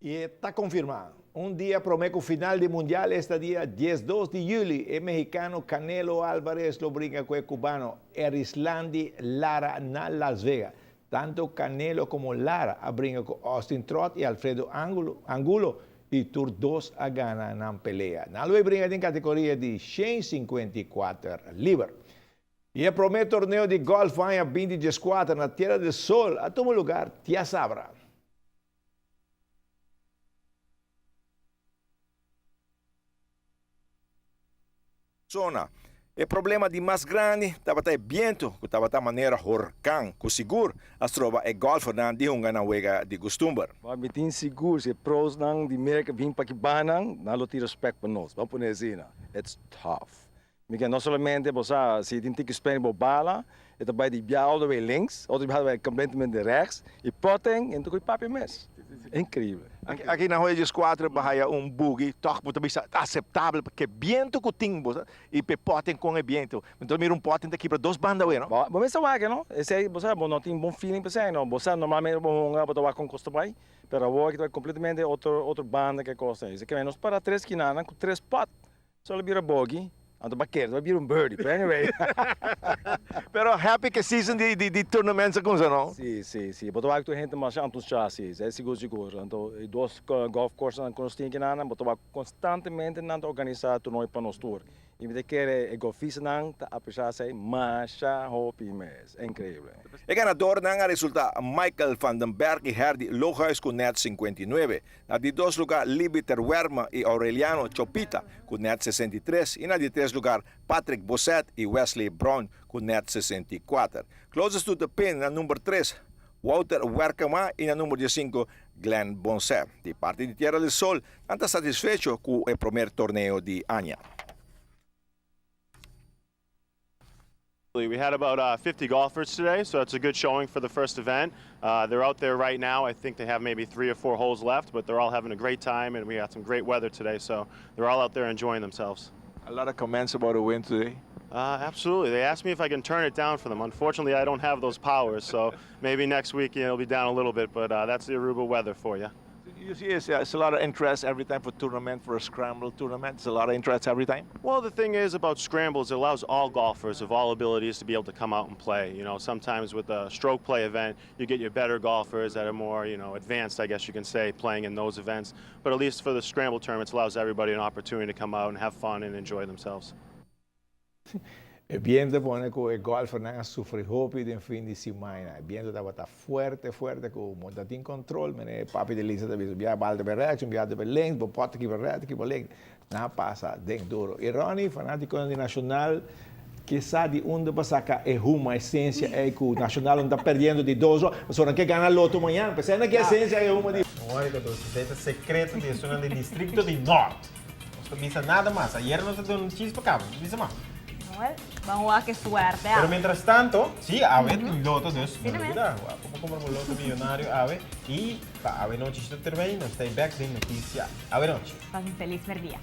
I e ta konfirmá. Un dia promé ku final di Mundial, esta dia diesdos di yüli, e mehikano Canelo Alvarez lo bringa ku e kubano Erislandy Lara na Las Vegas. Tantu Canelo komo Lara a bringa ku Austin Trott i Alfredo Angulo i tur dos a gana nan pelea. Nan lo e bringa den kategoria di 154 liber. I e promé torneo di gòlf aña 2014 na Tierra del Sol a tuma lugar diasabra. Zona. E problema di mas grandi tabata e bientu ku tabata manera horkan ku sigur a stroba e gòlfernan di hunga nan wega di gustumber. Ma mi tin sigur si e prosnan di Merka bin pa ki banan, nan lo tin respect pa nos. Ban pone asina, it's tough. Mi ke no solamente bo sa si tin tiki spin bo bala, e ta bai di bia all the way links, otro bia ta bai completamente rechts, y poten, en ta koe papia mes. Increíble. Aki na Hoya 14 bo haya un bugi tòg bo ta bisa ta aseptabel paske bientu ku tin bo sa i p'e pòten kon e bientu. Mi ta mira un pòten ta kibra dos banda awe no. Bo mester wak no, esei bo sa bo no tin bon feeling p'esei no. Bo sa normalmente bo hunga bo ta wak kon kos ta bai, pero awor aki ta bai completamente otro otro banda ke kos ta. Esei ke nos para tres kinanan ku tres pòt. Solo bira bogey, anto ba kere, ta bira un birdie, pero anyway. Pero happy ke season di di di tournaments a kumsa no? Si, si, si. Bo ta wak tur hende masha entusiast, si. Esei sigur sigur. Anto e dos golf coursenan ku nos tin akinan, bo ta wak konstantemente nan ta organisa toernooi pa nos tur. I mi ta kere e golfistanan ta aprecia esei masha hopi mes. Increíble. E ganadornan a resulta Michael van den Berg i Herdy Lohuis ku nèt 59. Na di dos lugar Libby ter Werme i Aureliano Chopita ku nèt 63 i na di tres lugar Patrick Bosset i Wesley Brown ku nèt 64. Closest to the pin na number tres Wouter Werkema i na number diesinko Glenn Bonse. Di parti di Tierra del Sol nan ta satisfecho ku e promer torneo di aña. We had about uh, 50 golfers today, so that's a good showing for the first event. Uh, they're out there right now. I think they have maybe three or four holes left, but they're all having a great time, and we got some great weather today, so they're all out there enjoying themselves. A lot of comments about the win today. Uh, absolutely. They asked me if I can turn it down for them. Unfortunately, I don't have those powers, so maybe next week you know, it'll be down a little bit, but uh, that's the Aruba weather for you. You see, it's, it's a lot of interest every time for tournament, for a scramble tournament. It's a lot of interest every time. Well, the thing is about scrambles, it allows all golfers of all abilities to be able to come out and play. You know, sometimes with a stroke play event, you get your better golfers that are more, you know, advanced, I guess you can say, playing in those events. But at least for the scramble tournaments, allows everybody an opportunity to come out and have fun and enjoy themselves. E biento pone ku e gòlfernan a sufri hopi den fin di simaina. E biento tabata fuerte fuerte ku bo no tin kontrol. Mene papi di Lisa ta bisa, bia bal ta bai rèks, un bia ta bai links, bo pòt ta kiba rèks, kiba links. Nan a pasa den duro. I Ronnie, fanátikonan di Nacional, ke sa di unda pa saka e huma, esensia ei ku Nacional no ta perdiendo di dos ora, pasobra nan ke gana loto mañana. P'esei nan ke esensia e huma di. Ora ku ta sekreto di esunnan di distrikto di Nort. Nos ta bisa nada mas. Ayer nos a duna un chispa caba. No bisa mas. Well, ban wak e suerte awe. Pero mientras tanto, si, awe tin loto, dus no olbida. Wak por compra bo loto millonario awe. Y pa awe nochi si ta termey, nos ta bek den noticia awe nochi. Pasa un feliz merdia.